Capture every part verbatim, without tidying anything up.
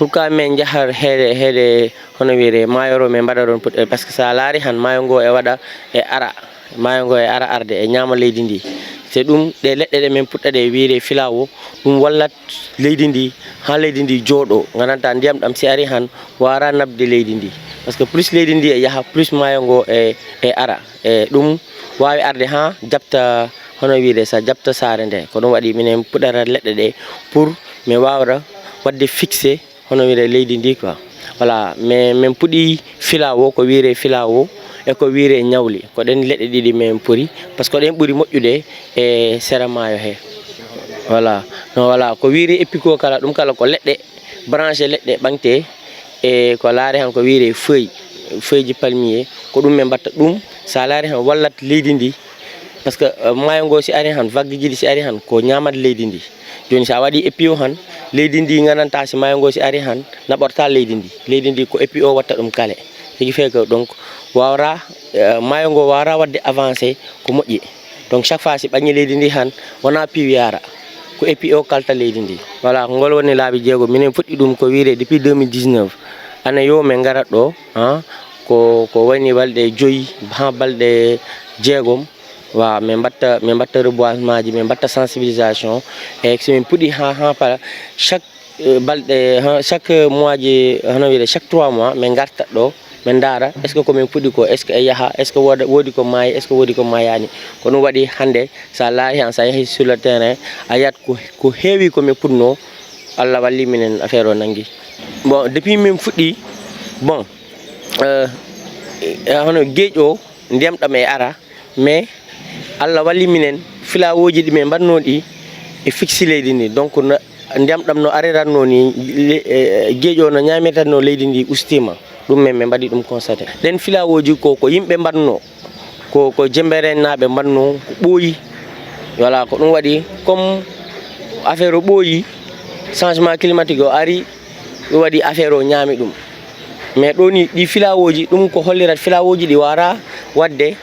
Pourquoi min njahar heede heede hono wiyde maayo ro, min mbaɗa ɗoon puɗɗe? Parce que so a laari han, maayo ngo e waɗa e ara, maayo ngo e ara arde e ñaama leydi ndi. So ɗum ɗe leɗɗe ɗe min puɗɗa ɗe wiyde filao, ɗum wallat leydi ndi, haa leydi ndi jooɗo, nganndantaa ndiyam ɗam si ari han, waara naɓde leydi ndi. Parce que plus leydi ndi e yaha, plus maayo ngo e e ara. E ɗum waawi arde haa jaɓta, hono wiyde, so jaɓta saare nde. Ko ɗum waɗi minen puɗɗata leɗɗe ɗe pour min waawra waɗde fixé, hono wiyde, leydi ndi quoi. Voilà, mais min puɗɗi filao, ko wiyde filao e ko wiyde ñawli. Ko ɗeen leɗɗe ɗiɗi min puɗɗi, parce que ko ɗeen ɓuri moƴƴude e sera maayo he. Voilà. No, voilà, ko wiyde épi ko kala, ɗum kala ko leɗɗe, branche leɗɗe ɓaŋte e ko laare han ko wiyde feuille, feuille ji palmier, ko ɗum min mbaɗta ɗum. So a laari han wallat leydi ndi, parce que, euh, maayo ngo si ari han, vague ji ɗi si ari han, ko ñaamat leydi ndi. Jooni so a waɗi épi o han, leydi ndi nganndantaa si maayo ngo si ari han, naɓorta leydi ndi. Leydi ndi ko épi o watta ɗum kale. Tigi fait que donc waawra, euh, maayo ngo waawra waɗde avancé ko moƴƴi. Donc chaque fois si ɓaŋnge leydi ndi han, wona piiwi ara, ko épi o kalta leydi ndi. Voilà, ko ngol woni laabi jeego. Minen fuɗɗi ɗum ko wiyde depuis deux mille dix-neuf. Année yo min ngarat ɗo, ah, ko, ko wayni balɗe joyi haa balɗe jeegom. Wa, min mbaɗta, min mbaɗta reboisement ji, min mbaɗta sensibilisation. E so min puɗɗi haa, haa para, chaque, eh, balɗe, ha, chaque mois ji, hono wiyde, chaque trois mois, min ngarta ɗo, min ndaara, est-ce que ko min puɗɗi ko, est-ce que e yaha, est-ce que wooda, woodi ko maayi, est-ce que woodi ko maayaani. Ko ɗum waɗi hannde, so a laari han, so a yahi sur le terrain, a yiyat ko, ko heewi ko min puɗnoo, Allah walli minen, affaire o nanngi. Bon, depuis min fuɗɗi, bon, euh, eh, hono geeƴ o, ndiyam ɗam e ara, mais Allah walli minen, filaawooji ɗi min mbaɗnoo ɗi e fixi leydi ndi. Donc, no, ndiyam ɗam no ariratnoo ni, le-, eh, geeƴ o no ñaamiratnoo leydi ndi ustiima. Ɗum min, min mbaɗi ɗum constaté. Ɗeen filaawooji ko, ko yimɓe mbaɗnoo, ko, ko jemberenaaɓe mbaɗnoo, ko ɓooyi. Voilà, ko ɗum waɗi, comme affaire o ɓooyi, changement climatique o ari, ɗum waɗi affaire o ñaami ɗum. Mais ɗo ni, ɗi filaawooji, ɗum ko hollirat filaawooji ɗi waara waɗde,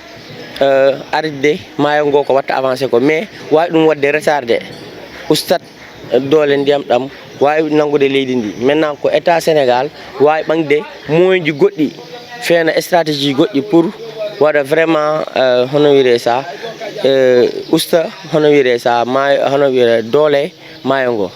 euh, arde maayo ngo ko watta avancé ko, mais waawi ɗum waɗde retardé, ustat doole ndiyam ɗam, waawi nanngude leydi ndi. Maintenant ko État Sénégal waawi ɓaŋde moyen ji goɗɗi, feewna stratégie goɗɗi pour waɗa vraiment, euh, hono wiyde sa, euh, usta, hono wiyde sa, maayo, hono wiyde doole maayo ngo.